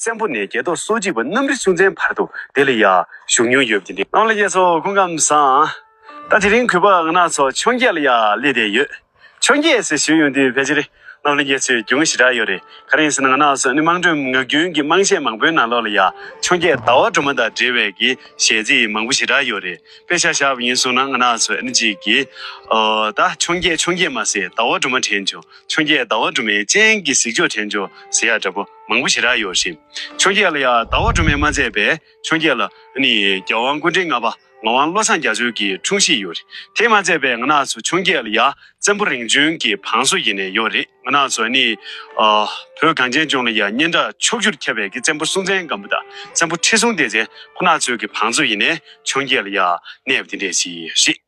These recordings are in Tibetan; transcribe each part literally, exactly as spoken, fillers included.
བཙན་པོ་ནས་རྒྱལ་ཐོག་སོ་གཅིག་པ་གནམ་རི་སྲོང་བཙན་བར་དུ་དེ་ལ་ཡ་བཞུགས་མྱོང་ཡོད་པ་དེ་འདྲ། རྣམ་པ་ལྷན་རྒྱས་ཚོ་སྐུ་ཁམས་བཟང་། ད་དེ་རིང་གུས་པ་ང་རང་ཚོ་འཕྱོངས་རྒྱས་ལ་ཡ་སླེབས་བསྡད་ཡོད། འཕྱོངས་རྒྱས་ཟེར་ཞུ་ཡོང་དུས་ཕལ་ཆེར་རྣམ་པ་ལྷན་རྒྱས་ཚོས་མྱོང་ཞེ་དྲག་ཡོད་རེད། ག་རེ་ཡིན་ཟེར་ན་ང་རང་ཚོ་ནི་དམངས་ཁྲོད་ངག་རྒྱུན་གྱི་དམངས་གཞས་མང་པོའི་ནང་ལོགས་ལ་ཡ་འཕྱོངས་རྒྱས་ཟླ་བ་སྒྲོལ་མ་དང་འབྲེལ་བའི་གི་གཞས་ཚིག་མང་པོ་ཞེ་དྲག་ཡོད་རེད། དཔེ་ཆ་བཞག་པ་ཡིན་སོང་ན་ང་རང་ཚོ་ཨ་ནི་གཅིག་གི་ཨོ་ད་འཕྱོངས་རྒྱས་འཕྱོངས་རྒྱས་མ་ཟད་ཟླ་བ་སྒྲོལ་མ་དྲན་བྱུང་། འཕྱོངས་རྒྱས་ཟླ་བ་སྒྲོལ་མའི་སྤྱན་གྱིས་གཟིགས་ཕྱོགས་དྲན་བྱུང་ཟེར་ཡ་འདྲ་པོ་མང་པོ་ཞེ་དྲག་ཡོད་ཞིང་། འཕྱོངས་རྒྱས་ལ་ཡ་ཟླ་བ་སྒྲོལ་མས་མ་ཚད་པའི་འཕྱོངས་རྒྱས་ལ་ཨ་ནི་རྒྱལ་དབང་སྐུ་ཕྲེང་ལྔ་པ་ངག་དབང་བློ་བཟང་རྒྱ་མཚོའི་གི་འཁྲུངས་གཞིས་ཡོད་རེད། དེས་མ་ཚད་པའི་ང་རང་ཚོ་འཕྱོངས་རྒྱས་ལ་ཡ་བཙན་པོ་རིམ་བྱོན་གྱི་བང་སོ་ཡིན་ནའི་ཡོད་རེད། ང་རང་ཚོ་ཨ་ནི་ཨ་བོད་གངས་ཅན་ལྗོངས་ལ་ཡ་སྙན་གྲགས་ཕྱོགས་བཅུར་ཁྱབ་པའི་གི་བཙན་པོ་སྲོང་བཙན་སྒམ་པོ་དང་བཙན་པོ་ཁྲི་སྲོང་ལྡེ་བཙན་ཁོ་རང་ཚོའི་གི་བང་སོ་ཡིན་ནའི་འཕྱོངས་རྒྱས་ལ་ཡ་གནས་པ་དེ་འདྲས་ཞིག་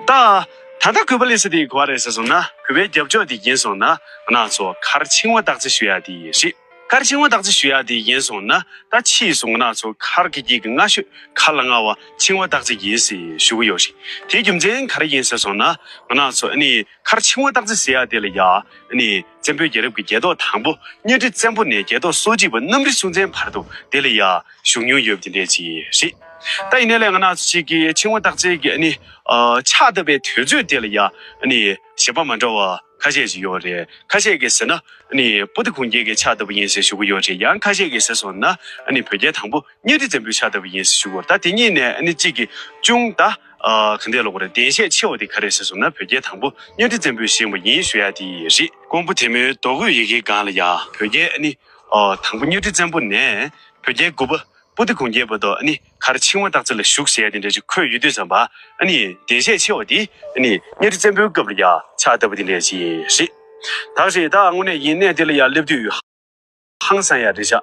རེད། ད། ད་ལྟ་གུས་པ་སླེབས་ས་དེ་ག་པར་རེད་ཟེར་སོང་ན་གུས་པའི་རྒྱབ་ཕྱོགས་དེ་ཡིན་སོང་ན་ང་རང་ཚོ་མཁར་ཆིང་བ་སྟག་རྩེ་ཞུ་ཡ་དེ་རེད། མཁར་ཆིང་བ་སྟག་རྩེ་ཞུ་ཡ་དེ་ཡིན་སོང་ན་ད་ཕྱིས་སུ་ང་རང་ཚོ་མཁར་གྱི་དཀྱིལ་གྱི་སྔ་ཤོས་མཁར་ལ་སྔ་བ་ཆིང་བ་སྟག་རྩེ་ཡིན་ཟེར་ཞུ་གི་ཡོད་རེད། དེའི་རྒྱུ་མཚན་ག་རེ་ཡིན་ཟེར་སོང་ན་ང་རང་ཚོ་ཨ་ནི་མཁར་ཆིང་བ་སྟག་རྩེ་ཟེར་ཡ་དེ་ལ་ཡ་ཨ་ནི་བཙན་པོའི་རྒྱལ་རབས་ཀྱི་རྒྱལ་ཐོག་དང་པོ་གཉའ་ཁྲི་བཙན་པོ་ནས་རྒྱལ་ཐོག་སོ་གཅིག་པ་གནམ་རི་སྲོང་བཙན་བར་དུ་དེ་ལ་ཡ་བཞུགས་མྱོང་ཡོད་པ་དེ་འདྲས་ཅིག་རེད། ད་ཡིན་ནའི་ལས་ང་རང་ཚོ་གཅིག་གི་ཆིང་བ་སྟག་རྩེ་གི་ཨ་ནི་ཨ་ཕྱག་བཏབ་པའི་དུས་ཚོད་དེ་ལ་ཡ་ཨ་ནི་བཞེད་པ་མ་འདྲ་བ་ཁ་ཤས་ཅིག་ཡོད་རེད། ཁ་ཤས་ཀྱིས་ཟེར་ན་ཨ་ནི་པོ་ཏི་གུང་རྒྱལ་གྱི་ཕྱག་བཏབ་པ་ཡིན་ཟེར་ཞུ་གི་ཡོད་རེད། ཡང་ཁ་ཤས་ཀྱིས་ཟེར་སོང་ན་ཨ་ནི་བོད་རྒྱལ་དང་པོ་གཉའ་ཁྲི་བཙན་པོའི་ཕྱག་བཏབ་པ་ཡིན་ཟེར་ཞུ་གི་ཡོད་རེད། ད་དེ་གཉིས་ནས་ཨ་ནི་གཅིག་གི་ཅུང་ད་ཨ་ག་འདྲས་ལབ་དགོས་རེད། བདེན་ཤས་ཆེ་བ་དེ་ག་རེ་ཟེར་སོང་ན་བོད་རྒྱལ་དང་པོ་གཉའ་ཁྲི་བཙན་པོས་བཞེངས་པ་ཡིན་ཞུ་ཡ་དེ་རེད། ཀོང་པོ་དེ་མོའི་རྡོ་བརྐོས་ཡི་གེའི་སྒང་ལ་ཡ་བོད་རྒྱལ་ཨ་ནི་ཨ་དང་པོ་གཉའ་ཁྲི་བཙན་པོ་ནས་བོད་རྒྱལ་དགུ་པ་པོ་ཏི་གུང་རྒྱལ་བར་དུ་ཨ་ནི་མཁར་ཆིང་བ་སྟག་རྩེ་ལ་བཞུགས་ཟེར་ཡ་དེ་འདྲ་ཅིག་འཁོད་ཡོད་དུས་ཙམ་པ་ཨ་ནི་བདེན་ཤས་ཆེ་བ་དེ་ཨ་ནི་གཉའ་ཁྲི་བཙན་པོའི་སྐབས་ལ་ཡ་ཕྱག་བཏབ་པ་དེ་འདྲ་ཅིག་རེད། ད་རེད། ད་དངོས་གནས་ཡིན་གནས་དེ་ལ་ཡ་སླེབས་དུས་ཧང་སང་ཡ་རེད་ཤག་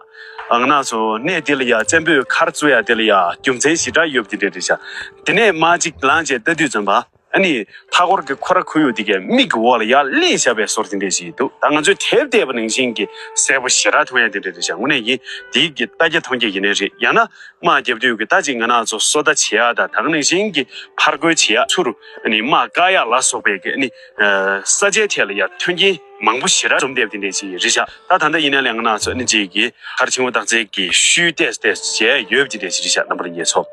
ང་རང་ཚོ་གནས་དེ་ལ་ཡ་བཙན་པོས་མཁར་བཙུགས་ཡ་དེ་ལ་ཡ་རྒྱུ་མཚན་ཞེ་དྲག་ཡོད་པ་དེ་འདྲ་རེད་ཤག་དེ་ནས་མར་ཅིག་ལངས་བྱས་ལྟ་དུས་ཙམ་པ། ཨ་ནི་མཐའ་འཁོར་གྱི་ཁོ་ར་ཁོར་ཡུག་དེ་གའི་མིག་གི་འོག་ལ་ཡར་གླེང་བཞག་པའི་བཟོ་འདྲ་དེ་འདྲ་ཞིག་འདུག་ད་ང་ཚོས་དེབ་བལྟས་པ་ནང་བཞིན་གྱི་གསལ་པོ་ཞེ་དྲག་མཐོང་ཡ་དེ་འདྲ་རེད་ཤག་དངོས་གནས་ཡིན་དེའི་གི་ལྟ་རྒྱ་མཐོང་རྒྱ་ཡིན་ནའི་རེད། ཡང་ན་དམག་རྒྱབ་དུས་ཀྱི་ད་ཅིག་ང་རང་ཚོ་སོ་ལྟ་བྱེད་ཡ་དང་ད་ག་ནང་བཞིན་གྱི་ཕར་རྒོལ་བྱེད་ཡ་ཚུར་ཨ་ནི་དམག་བཀག་ཡ་ལ་སོགས་པའི་གི་ཨ་ནི་ས་ཆའི་ཐད་ལ་ཡ་མཐུན་རྐྱེན་མང་པོ་ཞེ་དྲག་འཛོམས་བསྡད་པ་དེ་འདྲ་ཞིག་རེད་ཤག་ད་ད་ལྟ་ཡིན་ན་ལས་ང་རང་ཚོ་ཨ་ནི་ཅིག་གི་མཁར་ཆིང་བ་སྟག་རྩེ་གི་ཤུལ་ཏེས་ཏེས་བྱས་ཡོད་པ་དེ་འདྲ་ཞིག་རེད་ཤག་རྣམ་པ་ལྷན་རྒྱས་ཚོ།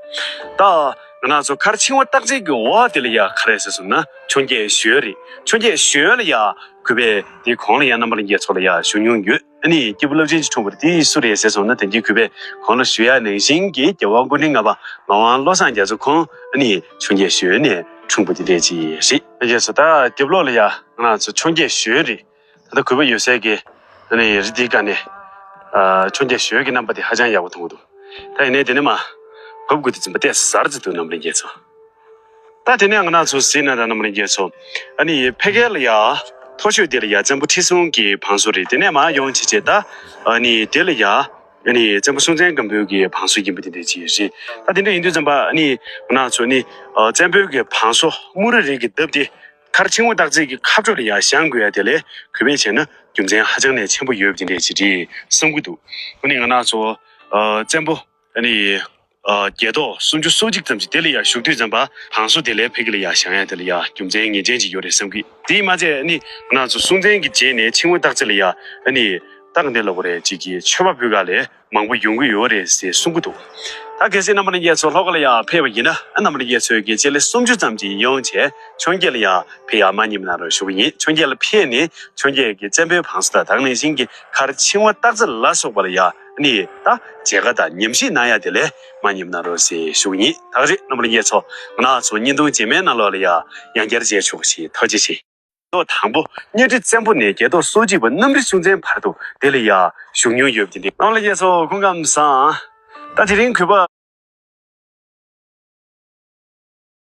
ད། ང་རང་ཚོ་མཁར་ཆིང་བ་སྟག་རྩེ་གི་འོག་དེ་ལ་ཡ་ག་རེ་ཟེར་སོང་ན་འཕྱོངས་རྒྱས་ཞོལ་རེད། འཕྱོངས་རྒྱས་ཞོལ་ལ་ཡ་གུས་པས་དེའི་གོང་ལ་ཡ་རྣམ་པ་ལྷན་རྒྱས་ཚོ་ལ་ཡ་ཞུ་མྱོང་ཡོད། ཨ་ནི་སྐྱེས་བུ་རླབས་ཆེན་གྱི་འཁྲུངས་པ་དེ་སུ་རེད་ཟེར་སོང་ན་དེ་གི་གུས་པས་གོང་ལ་ཞུ་ཡ་ནང་བཞིན་གྱི་རྒྱལ་དབང་སྐུ་ཕྲེང་ལྔ་པ་ངག་དབང་བློ་བཟང་རྒྱ་མཚོ་ཁོང་ཨ་ནི་འཕྱོངས་རྒྱས་ཞོལ་ནས་འཁྲུངས་པ་དེ་འདྲས་ཅིག་རེད། ལྷན་རྒྱས་ཚོ་ད་རྒྱབ་ལོགས་ལ་ཡ་ང་རང་ཚོ་འཕྱོངས་རྒྱས་ཞོལ་རེད། ད་ལྟ་གུས་པ་ཡོད་སའི་གི་ཨ་ནི་རི་དེའི་སྒང་ནས་ཨ་འཕྱོངས་རྒྱས་ཞོལ་གྱི་རྣམ་པ་དེ་ཧ་ཅང་ཡག་པོ་མཐོང་གི་འདུག་ད་ཡིན་ནའི་དེ་ནས་མར་བབས་དགོས་དུས་ཙམ་པ་ཏོག་ཙམ་གཟར་ཙམ་འདུག་རྣམ་པ་ལྷན་རྒྱས་ཚོ། ད་དེ་ནས་ང་རང་ཚོ་གཟིགས་ན་ད་རྣམ་པ་ལྷན་རྒྱས་ཚོ་ཨ་ནི་ཕ་གི་ལ་ཡ་མཐོ་ཤོས་དེ་ལ་ཡ་བཙན་པོ་ཁྲི་སྲོང་གི་བང་སོ་རེད། དེ་ནས་མར་ཡོང་བྱས་བྱས་ད་ཨ་ནི་དེ་ལ་ཡ་ཨ་ནི་བཙན་པོ་སྲོང་བཙན་སྒམ་པོའི་གི་བང་སོ་ཡིན་པ་དེ་འདྲ་ཅིག་རེད། ད་དེ་འདྲ་ཡིན་དུས་ཙམ་པ་ཨ་ནི་ང་རང་ཚོ་ནི་ཨ་བཙན་པོའི་གི་བང་སོ་དམུ་རི་རི་གི་འདབས་དེ། མཁར་ཆིང་བ་སྟག་རྩེ་གི་ཁ་དྲོ་ལ་ཡ་བཞེངས་དགོས་ཡ་དེ་ལས་གུས་པས་བྱས་ན་རྒྱུ་མཚན་ཧ་ཅང་ནས་ཆེན་པོ་ཡོད་པ་དེ་འདྲས་ཅིག་རེད་བསམ་གྱི་འདུག་ཨ་ནི་ང་རང་ཚོ་ཨ་བཙན་པོ་ཨ་ནི་ཨ་རྒྱལ་ཐོག་སུམ་ཅུ་སོ་གཅིག་ཙམ་ཅིག་དེ་ལ་ཡ་བཞུགས་དུས་ཙམ་པ་བང་སོ་དེ་ལས་ཕ་གི་ལ་ཡ་བཞེངས་ཡ་དེ་ལ་ཡ་རྒྱུ་མཚན་ངེས་ཅན་ཅིག་ཡོད་རེད་བསམ་གྱི། དེས་མ་ཚད་ཨ་ནི་ང་རང་ཚོ་སྲོང་བཙན་གྱི་རྗེས་ནས་ཆིང་བ་སྟག་རྩེ་ལ་ཡ་ཨ་ནི་སྟག་འདི་ལ་བ་རེད་ཅིག་གི་མཆོད་པ་ཕུལ་ག་ལས། མང་པོ་ཡོང་གི་ཡོད་རེད་ཟེར་གསུང་གི་འདུག་ད་གལ་སྲིད་རྣམ་པ་ལྷན་རྒྱས་ཚོ་ལྷོ་ཁ་ལ་ཡ་ཕེབས་པ་ཡིན་ན་ཨ་རྣམ་པ་ལྷན་རྒྱས་ཚོས་ཀྱི་སྤྱི་ལེ་སུམ་ཅུ་ཙམ་ཅིག་ཡོང་བྱས་འཕྱོངས་རྒྱས་ལ་ཡ་ཕེབས་ཡ་མ་ཉིད་མ་གནང་རོགས་ཞུ་གི་ཡིན། འཕྱོངས་རྒྱས་ལ་ཕེབས་ནས་འཕྱོངས་རྒྱས་ཀྱི་བཙན་པོའི་བང་སོ་དང་ད་ག་ནང་བཞིན་གྱི་མཁར་ཆིང་བ་སྟག་རྩེ་ལ་སོགས་པ་ལ་ཡ་ནི་ད་མཇལ་ཁ་དང་ཉམས་ཞིབ་གནང་ཡ་དེ་ལས་མ་ཉིད་མ་གནང་རོགས་ཟེར་ཞུ་གི་ཡིན། ད་ག་རེད་རྣམ་པ་ལྷན་རྒྱས་ཚོ་ང་རང་ཚོ་བརྙན་ཐུང་རྗེས་མའི་ནང་ལོགས་ལ་ཡ་ཡང་བསྐྱར་མཇལ་ཆོག་ཞེས་ཐུགས་རྗེ་ཆེ། ཐོག་དང་པོ་གཉའ་ཁྲི་བཙན་པོ་ནས་རྒྱལ་ཐོག་སོ་གཅིག་པ་གནམ་རི་སྲོང་བཙན་བར་དུ་དེ་ལ་ཡ་བཞུགས་མྱོང་ཡོད་པ་དེ་འདྲ། རྣམ་པ་ལྷན་རྒྱས་ཚོ་སྐུ་ཁམས་བཟང་། ད་དེ་རིང་གུས་པ།